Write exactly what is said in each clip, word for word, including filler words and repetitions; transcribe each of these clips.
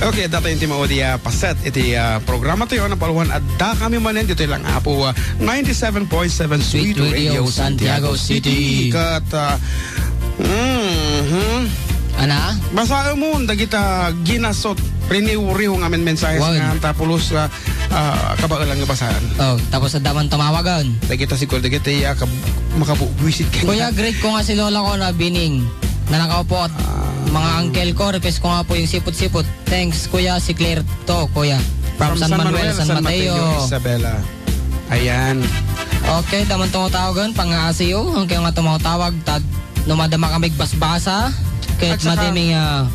Okay, datayo ti maudi a paset iti, ah, programa tayo, napalwan adda kami manen dito lang, Apo, ah, ninety-seven point seven Sweet Sweet Radio Radio Santiago Santiago City. City. Kat, ah, mhm. Ana? Basaen mo, dagita ginasot, riniw-riw nga amin mensahe Wan. Nga tapulos, ah, ah, kabaelan nga basaan. Oh, tapos adda man tumawagan. Dagita siguro, dagita iya, kab-, makabuwisit ka Kuya, nga. Greet ko nga si Lola ko na Bining. Na nakaupo at Ah. Mga uncle ko, request ko nga po yung sipot-sipot. Thanks, Kuya. Si Claire to, Kuya. From San Manuel, San Mateo. Isabela. Ayan. Okay, daman tumatawagan, pangasiyo. Ang kayo nga tumatawag, tad, no madama kami basbasa. Kahit At saka, madami, ah,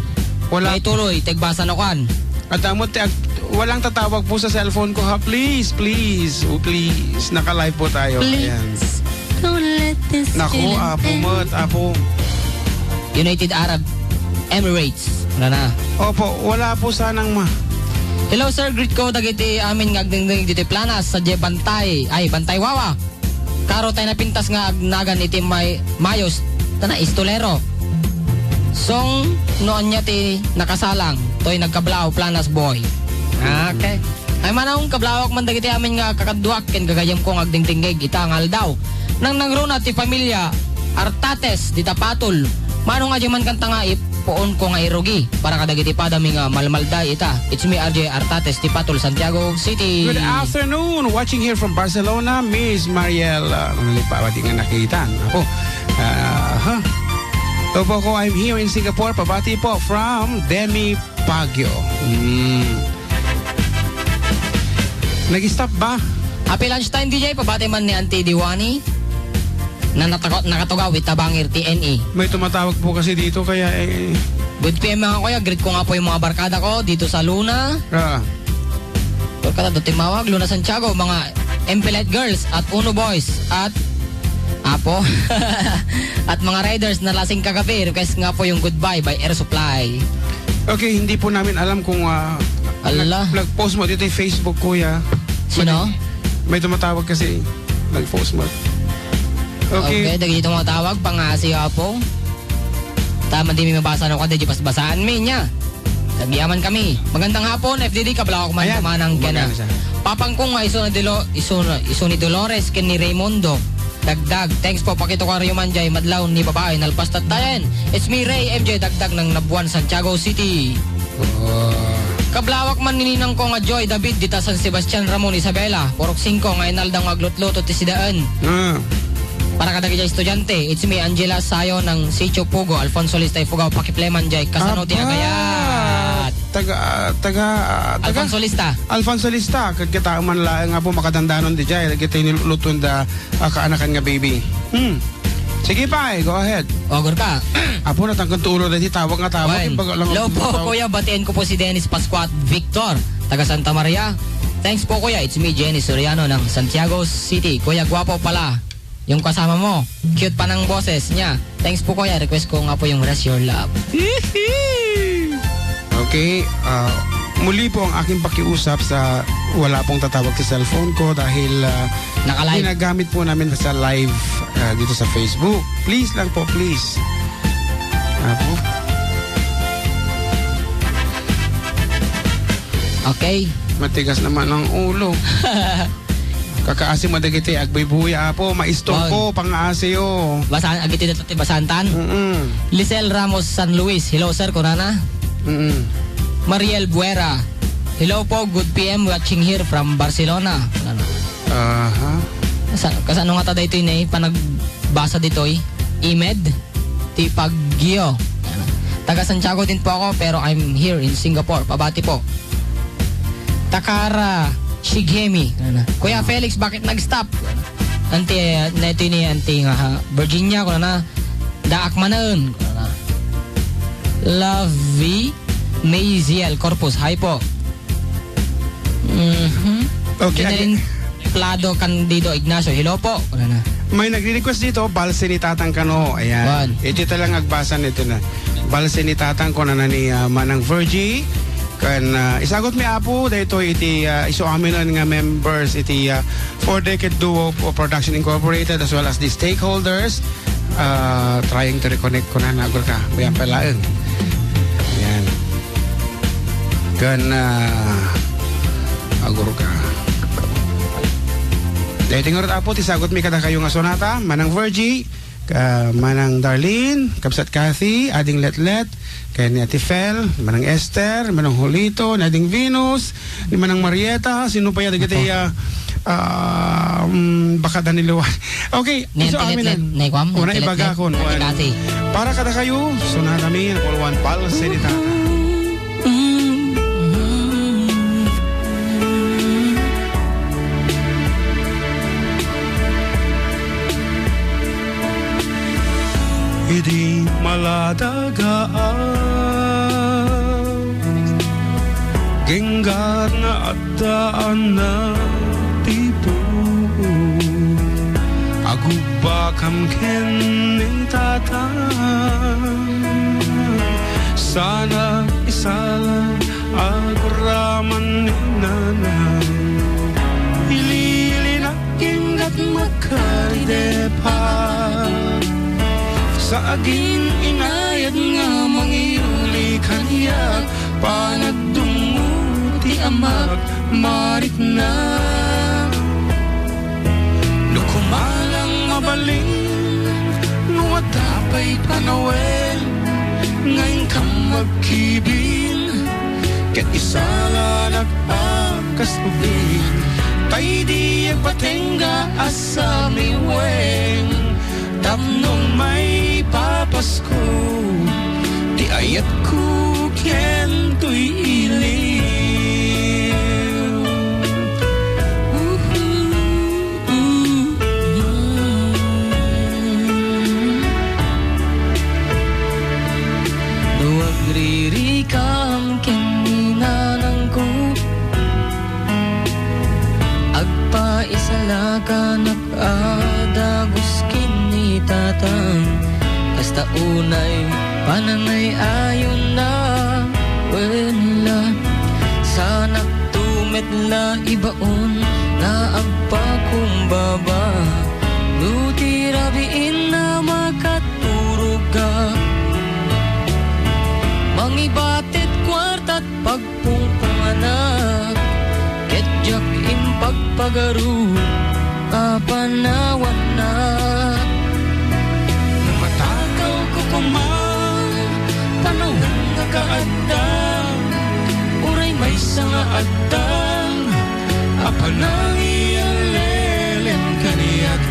wala may tuloy, tegbasa no kan. At amo, te-, ag-, walang tatawag po sa cellphone ko, ha? Please, please. Oh, please. Naka-live po tayo. Ayan. Please, don't let this Naku, feeling apo end. Mo, apo. United Arab Emirates. Wala na. Opo, wala po sanang ma- Hello, sir. Greet ko dagiti amin nga agdingding diti Planas, sa Bantay. Ay, Bantay Wawa. Karo tayo napintas nga agnagan iti may, mayos, tana, istulero. Song, no anya ti nakasalang, toy nagkablaaw, Planas boy. Okay. Ay, manawong kablawak man dagiti amin nga kakaduak ken gagayem ko nga agdingdingngeg ita nga aldaw. Nang nangruna ti familia, Artates, dita Patol. Manong adya man kanta nga ipuon ko nga irugi para kadagiti padami nga malmalday ita. It's me, R J Artates, ti Patol, Santiago City. Good afternoon. Watching here from Barcelona, Miss Mariel. Ah, ano pa, di nga nakita. Ako. Ah, ha? Opo ko, I'm here in Singapore. Pabati po from Demi Baguio. Mm. Nag-stop ba? Happy lunchtime, D J. Pabati man ni Auntie Diwani na natako-, nakatugaw ita bangir ti N E. May tumatawag po kasi dito, kaya eh. Good P M, mga kuya. Greet ko nga po yung mga barkada ko dito sa Luna. Ah. Barkada do timawag, Luna Santiago, mga M P Light Girls at Uno Boys at Apo. At mga riders na lasing kagabi, request nga po yung Goodbye by Air Supply. Okay, hindi po namin alam kung, ah, Ala. Nag-, nag-post mo dito yung Facebook, kuya. Sino? May, may tumatawag kasi. Nag-post mo. Okay. Okay, dagiti tumatawag, pangasiyo po. Tama, di mi mabasa no kada di pasbasaan mi niya. Nagyaman kami. Magandang hapon, F D D, kablawak man Ayan, manang kena. Maganda siya. Papang ko nga isu na Dilo-, isu na, isu ni Dolores ken ni Raymundo. Dagdag. Thanks po, pakitukaryo man jay madlaw ni babae, nalpas tattayen. It's me, Ray M J Dagdag ng Nabuan, Santiago City. Oh. Kablawak man ni ninang ko nga Joy David dita San Sebastian, Ramon, Isabela. Purok singko nga inaldaw nga aglutluto ti sidaan. Ah. Para kadagiti estudiante, it's me, Angela Sayo ng Sitio Pugo, Alfonso Lista, Ifugao, pakipleman jay, kasano ti Aba! Agayat? Taga, taga, taga Alfonso Lista. Alfonso Lista, kagkita man laeng nga po makadandanon di jay, lagi tayo nilulutuan da, ah, kaanakan nga baby. Hmm. Sige pa eh, go ahead. Ogor ka. Apo, natangkad to ulo na di tawag nga tawag, Wen. Yung baga lang Hello ang po, tawag. Kuya, batiin ko po si Dennis Pascua at Victor, taga Santa Maria. Thanks po, Kuya. It's me, Jenny Soriano ng Santiago City. Kuya, gwapo pala. Yung kasama mo, cute pa ng boses niya. Thanks po, kuya. Request ko nga po yung Rest Your Love. Okay, ah, muli po ang aking pakiusap sa wala pong tatawag sa cellphone ko dahil, ah, Naka-live. Ginagamit po namin sa live, ah, dito sa Facebook. Please lang po, please. Apo. Okay. Matigas naman ang ulo. Kakaasi mo dagiti agbuybuya, apo, maistorbo, Bon. Pangasiyo. Basan, agiti dito ti basantan. Mm-mm. Lisel Ramos San Luis. Hello, sir, kunana. Mm-mm. Mariel Buera. Hello po, good P M, watching here from Barcelona. Kunana. Aha. Sa, kasano nga ta daytoy ni panagbasa ditoy? Imed? Ti Baguio. Taga Santiago din po ako, pero I'm here in Singapore. Pabati po. Takara Shigemi. Kuya Felix, bakit nag-stop? Anti, na ito ni Anti nga, ha? Virginia, ko na. Daak manen. Love V. Maziel Corpus. Hi po. Mhm. Okay, Jeneline agi- Plado Candido Ignacio. Hello po. Wala na. May nagre-request dito, Balse ni Tatang Kano. Ayan. Wan. Iti talang agbasa nito na. Balse ni Tatang ko na ni, ah, Manang Virgie. Kan, ah, isagot mi, Apo, daytoy iti, ah, isu aminan nga members iti, ah, Four Decade Duo Production Incorporated as well as the stakeholders, ah, trying to reconnect ko na, nagul ka. Bayan pa laeng. Ayan. Ken, ah, agur ka. Daytoy ngarud, Apo, ti sagutmi kadakayo nga sonata, Manang Virgie, ka-, Manang Darlene, Kabsat Kathy, Ading Letlet, ken ni Ate Fel, Manang Esther, Manang Julito, ni Ading Venus, ni Manang Marieta, sino pa ya dagiti, ah, ah, mm, baka Daniel Juan. Okay, ni isu Ate amin Letlet, ni Kuam, ni Ate Letlet, ibagakon, Ate Kuan. Kathy. Para kadakayo, sonatami, Paul Juan Pal, Senitata. Idi maladaga, genggat nga adda a natipon. Agubbakam ken ni Tatang, sana isala agraman ni Nanang. Ililinak ken gatmak karidepa, sa agin inayat nga mangiyuli kaniak, panagdummo ti amak marikna. No kumalang mabalin, no adda pay panawen, nga inkam magkibin, ket isalanak a kas ubing, tay diak patengga a samiwen, tapno maipapasko ti ayatko ken toy iliw. No agririkam ken ni nanangko, agpaisalakanak a dagus ken ni tatang. Kasta unay panangay-ayonna, wen la, sanakto met la ibaon nga agpakumbaba. No ti rabiin a makaturogka, mangibatit kuartat pagpungpunganak, ket diak impagpagaru a panawannak. No matakawko koma, panawannak a adda, uray maysa nga adda a panangiyallelem kaniak,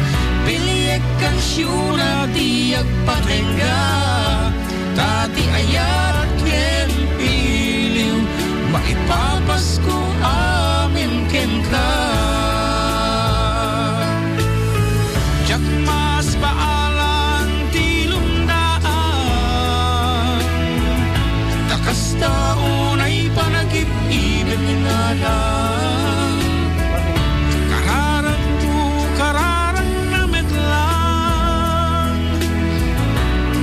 piliek kansiona ti agpatengga, ta ti ayat ken iliw, maipapasko amin kenka. Diak masbaalan ti lumdaan, ta kasta unay panagib-ibig ni Nanang. Kararagto, kararagna met lang,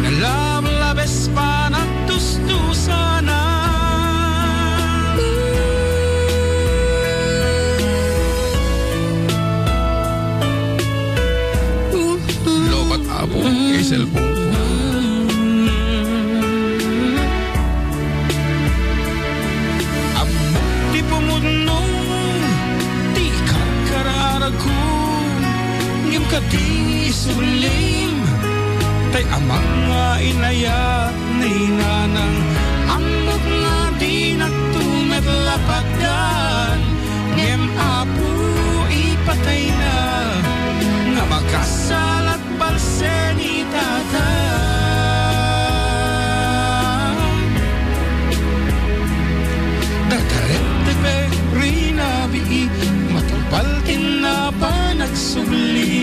nalablabes panagtustusana. Lobat, Apo, ti cellphone ko. Ammok ti pumudno ti karkararagko, ngem kadi isublim, tay amak nga inayat ni Nanang. Ammok nga dinakto met la patgan, ngem Apo, ipatayna nga makasalat balse ni Tata. Dadaret ti perina bii, matungpal ti napanagsubli.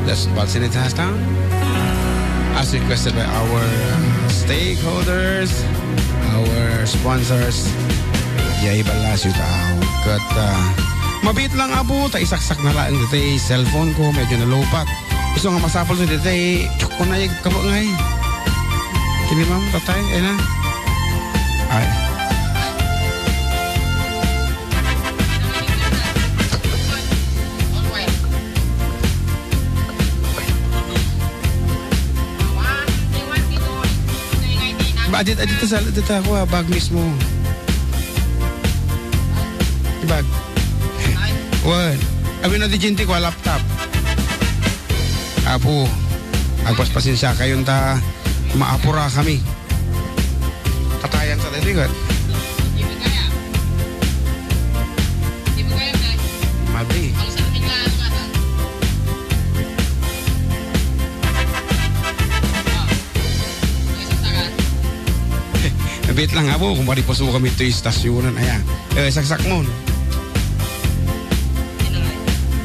That's Balsinit Hashtag, as requested by our, uh, stakeholders, our sponsors. Yay, Balasyo tao. Ket, uh, mabiit lang, Apo, ta isaksak na lang ditoy cellphone ko, medyo nalupat. Isu nga masapul sa ditoy, tsak ko na yung kabo ngay. Kini ma'am, tatay, ay na. Ay. Adit, adit sa, adit ako, ah, bag mismo. Bag. Wen. Abi na di Jinti ko, ah, laptop. Apo, agpaspasensia kayo ta maapura kami. Tatayan sa tayo, ikot. Madi. Abit lang, apo, kung mari paso kami ito yung istasyonan, ayan. Eh, saksak mo.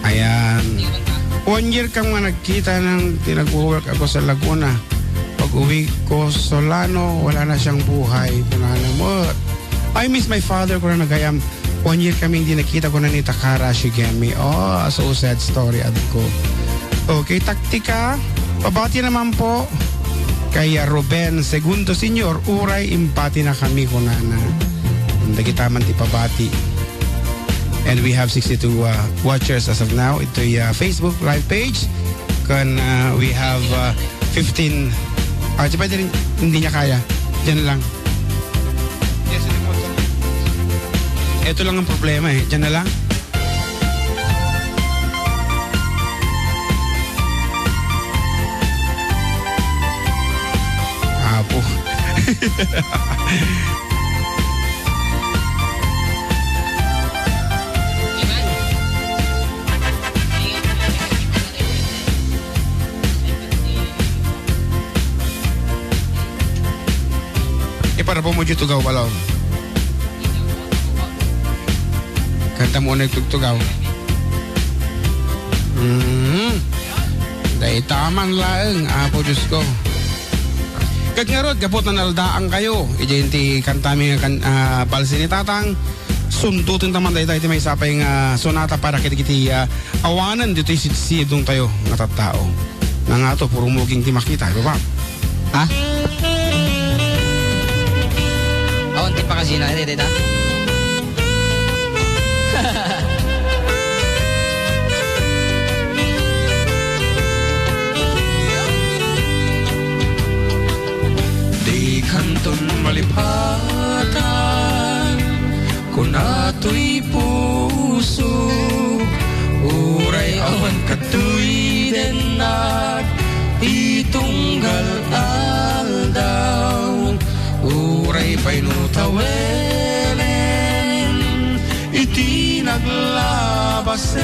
Ayan. One year kang nga nagkita nang tinagwo-work ako sa Laguna. Pag-uwi ko, Solano, wala na siyang buhay. Wala na mo. I miss my father, ko na nagayam. One year kami hindi nakita ko na ni Takara Shigemi. Oh, so sad story, ad ko. Okay, taktika. Pabati naman po kay, ah, Ruben Segundo Senior. Uray impati na kami, kunana. Dagita man ti pabati. And we have sixty-two, uh, watchers as of now. Ito'y, uh, Facebook live page. Kan, uh, we have, uh, fifteen. Ah, di pwede rin, hindi niya kaya. Diyan lang. Yes, hindi po. Ito lang ang problema eh. Diyan na lang. Apo. Iparapo mo dito, gaw, balaw. Kanta mo na itugtugaw. Mm. Dayta man laeng, Apo Diyos ko. Ket ngarud, gapu ta naldaankayo, idiay ti kantami nga kan-, ah, balsi ni Tatang, sundoten ta man dayta iti maysa pay nga sonata para kadagiti, ah, awanen ditoy sidsidongtayo nga tattao. Nangato, puro muging ti makita, di ba? Ha? Awan ti pakasina, iti, iti, ita? Dikanton malipatan, kuna toy puso, uray awan katoy dennak ti tunggal aldaw, uray pay no tawenen iti naglabasen,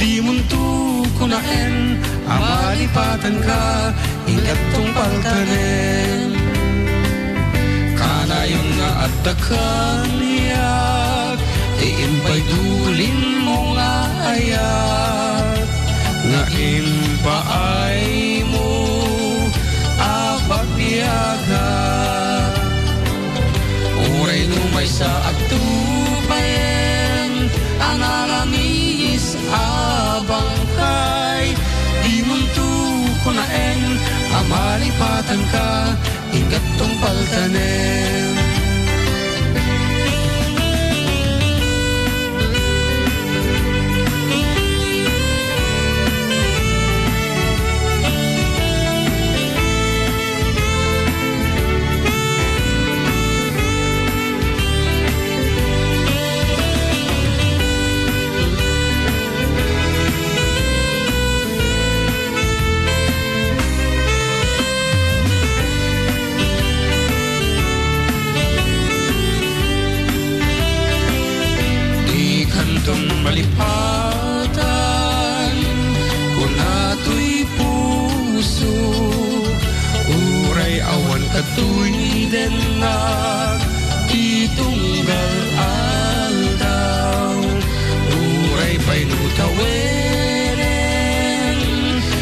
dimonto kunaen a malipatanka, inggad tungpaltanen. Kanayon nga adda kaniak ti impaydulin mo nga ayat, nga impaay mo a pagbiagat. Uray no maysa agtupayen a nalamiis a bangkay, dimonto kunaen a malipatanka, inggad tungpaltanen. Dikanton malipatan, kuna toy puso, uray awan katoy dennak ti tunggal aldaw. Uray pay no tawenen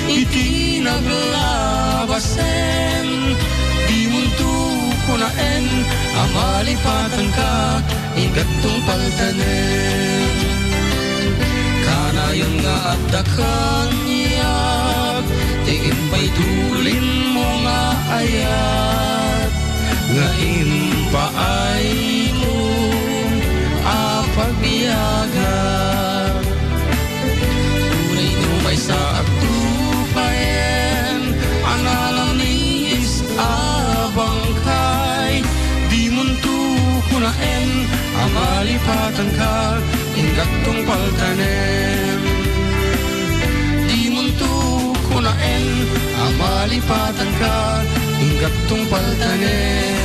iti naglabasen, dimonto kunaen a malipatanka, inggad tungpaltanen. Kanayon nga adda kaniak ti impaydulin mo nga ayat, nga impaay mo a pagbiagan. Uray no maysa agtupayen a nalamiis a bangkay, Gattung paltanem. Dimonto kunaen a malipatanka, ing gattung paltanem.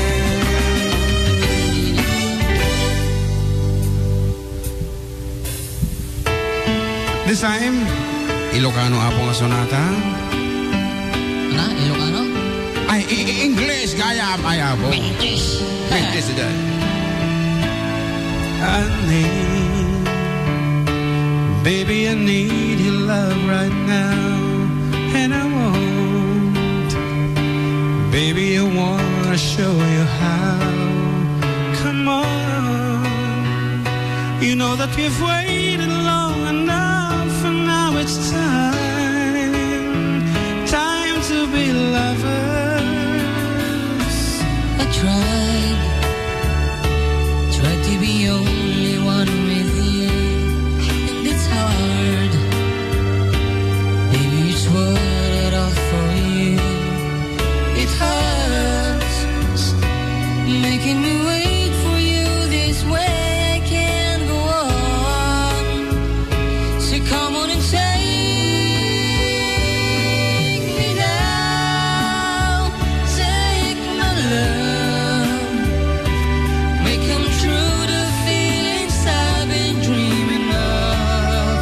This time, Ilocano, Apo, nga sonata. Ano? Ilocano? Ay, i-, i-, English, gayam, ay, Apo. English. English, dai. I need, baby, I need your love right now, and I want, baby, I wanna show you how. Come on. You know that we've waited long enough, and now it's time, time to be lovers. I tried, tried to be only one with you, and it's hard. Baby, it's worth it all for you. It hurts making me wait for you this way. I can't go on. So come on and take me now, take my love, make come true the feelings I've been dreaming of.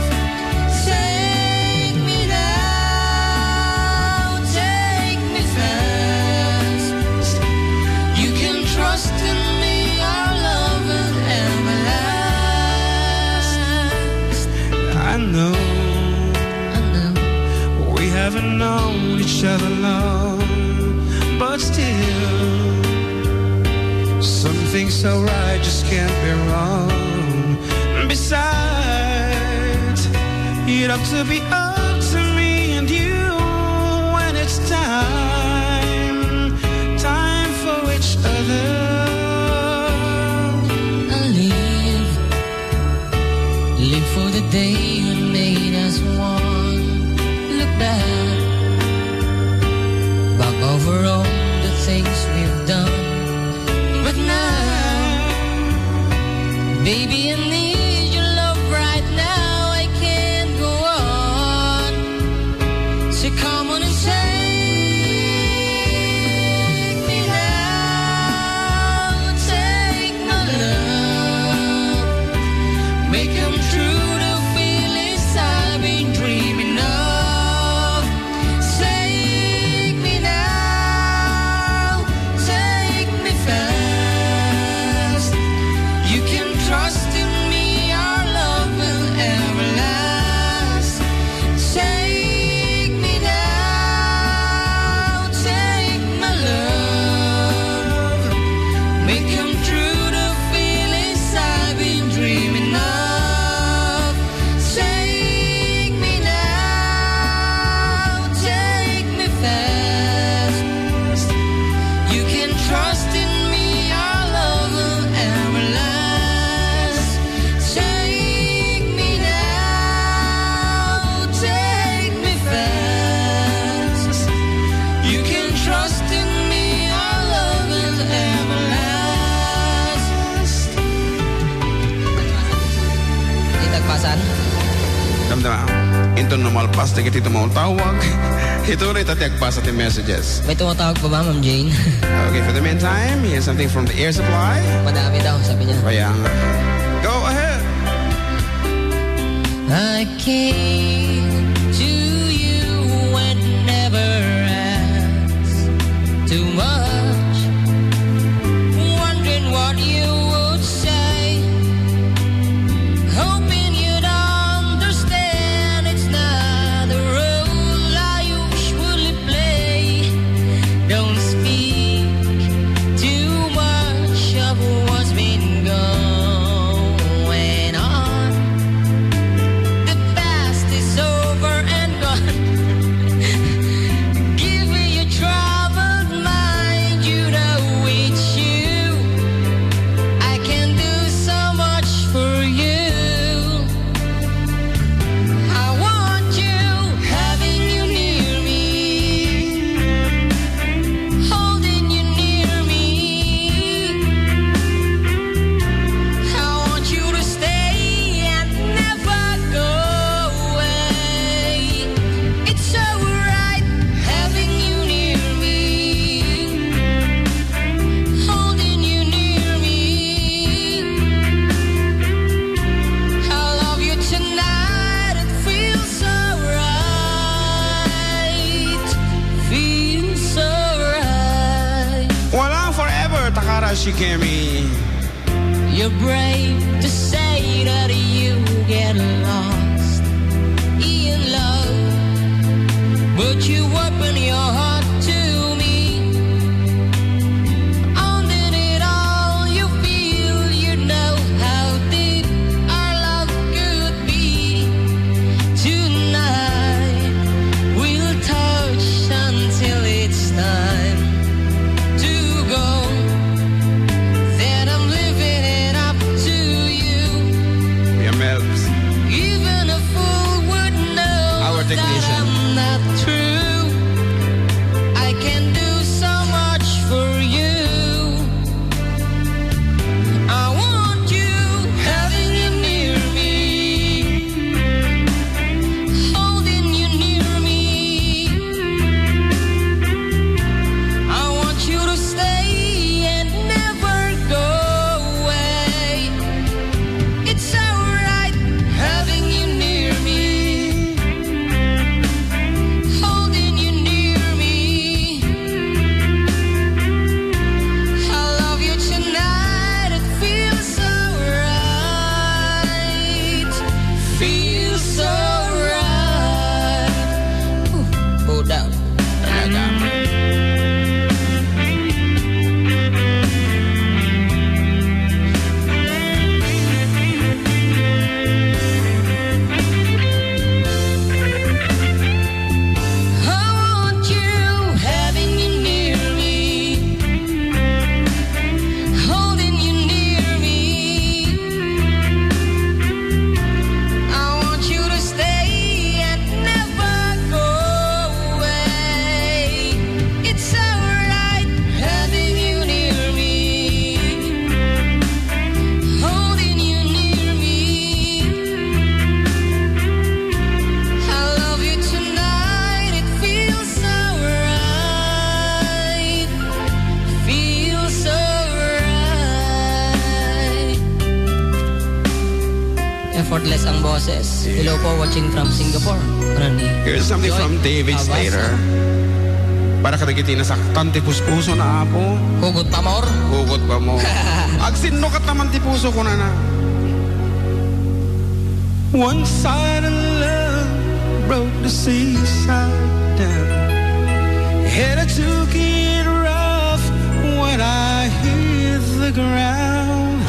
Take me now, take me fast. You can trust in me, our love will ever last. I know, I know we haven't known each other long, but still, some things so right just can't be wrong. Besides, you'd have to be up to me and you when it's time, time for each other. I live, live for the day you made us one. Look back, back over all the things we've done. But now, baby, I need your love right now. I can't go on. So come on and take me now, take my love. Make come true the feelings I've been dreaming of. Take me now, take me fast. You can trust in me, our love will ever last. Take me now, take my love. Make come true the feelings I've been dreaming of. Take me now, take me fast. You can trust in me, our love will ever last. Take me now, take me fast. You can trust in me, our love will ever last. Di tagpasan? Damdama. Inton no malpas dagiti tumawtawag, ituloy ta ti agbasa ti messages. May tumatawag pa ba, Ma'am Jane? Okay, for the meantime, here's something from the Air Supply. Madami daw, sabi niya. Kaya nga. Go ahead. I came to you and never asked too much, wondering what you would say, hoping you'd understand it's not the role I usually play. Don't speak too much of what's been going on. The past is Shigemi. You're brave to say that you get lost in love, but you open your heart to me. Underneath all, you feel you know how deep our love could be. Tonight, we'll touch until it's time to go. Then I'm leaving it up to you. Kuya Melbs. Even a fool would know Our that technician. I'm not true. I can do so much for you. I want you, having you near me, holding you near me. I want you to stay and never go away. It's alright, having you near me, holding you near me. I love you tonight, it feels so right, feels so right. Ooh, go down. Talaga. I want you, having you near me, holding you near me. I want you to stay and never go away. It's alright, having you near me, holding you near me. I love you tonight, it feels so right, feels so right. Effortless ang boses. Hello po, watching from Singapore. Ano ni? Here's something Joy from David Abasa. Slater. Para kadagiti nasaktan ti puspuso na, Apo. Hugot pa, amor. Hugot pa mo. Agsinnukat naman ti puso ko, nana. One side of love broke the seaside down. And I took it rough when I hit the ground.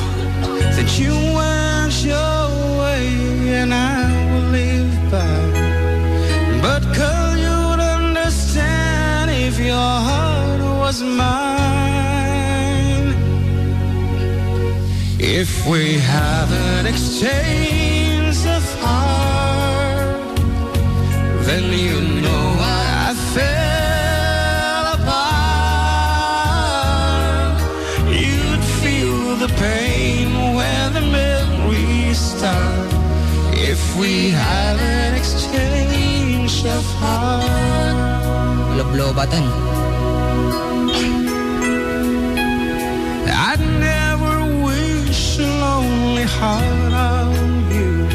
That you went your way and I will live by. But girl, you'd understand if your heart was mine. If we had an exchange of heart, then you know I fell apart. You'd feel the pain when the memories start. If we had an exchange of heart. Loblobatan. I'd never wish a lonely heart on you.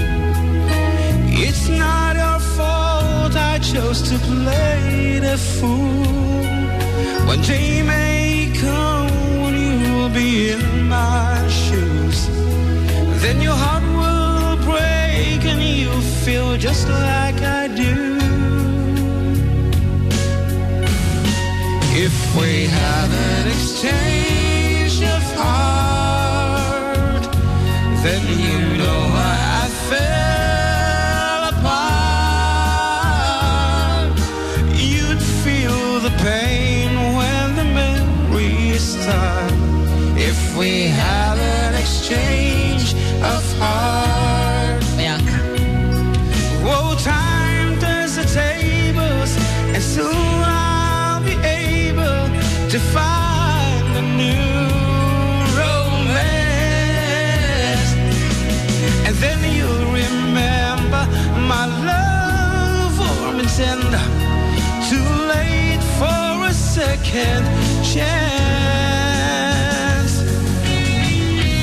It's not your fault I chose to play the fool. One day may come when you'll be in my shoes. Then your heart will break and you'll feel just like I do. If we had an exchange of heart, then you know I fell apart. You'd feel the pain when the memories start. If we had an exchange of heart. Kaya, Oh, time turns the tables, and soon I'll be able to find a new romance. And then you'll remember my love warm and tender. Too late for a second chance.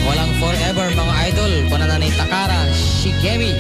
Walang forever, mga idol. Kunana ni Takara Shigemi.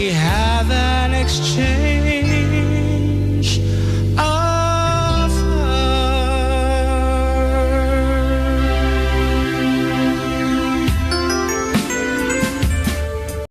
We have an exchange.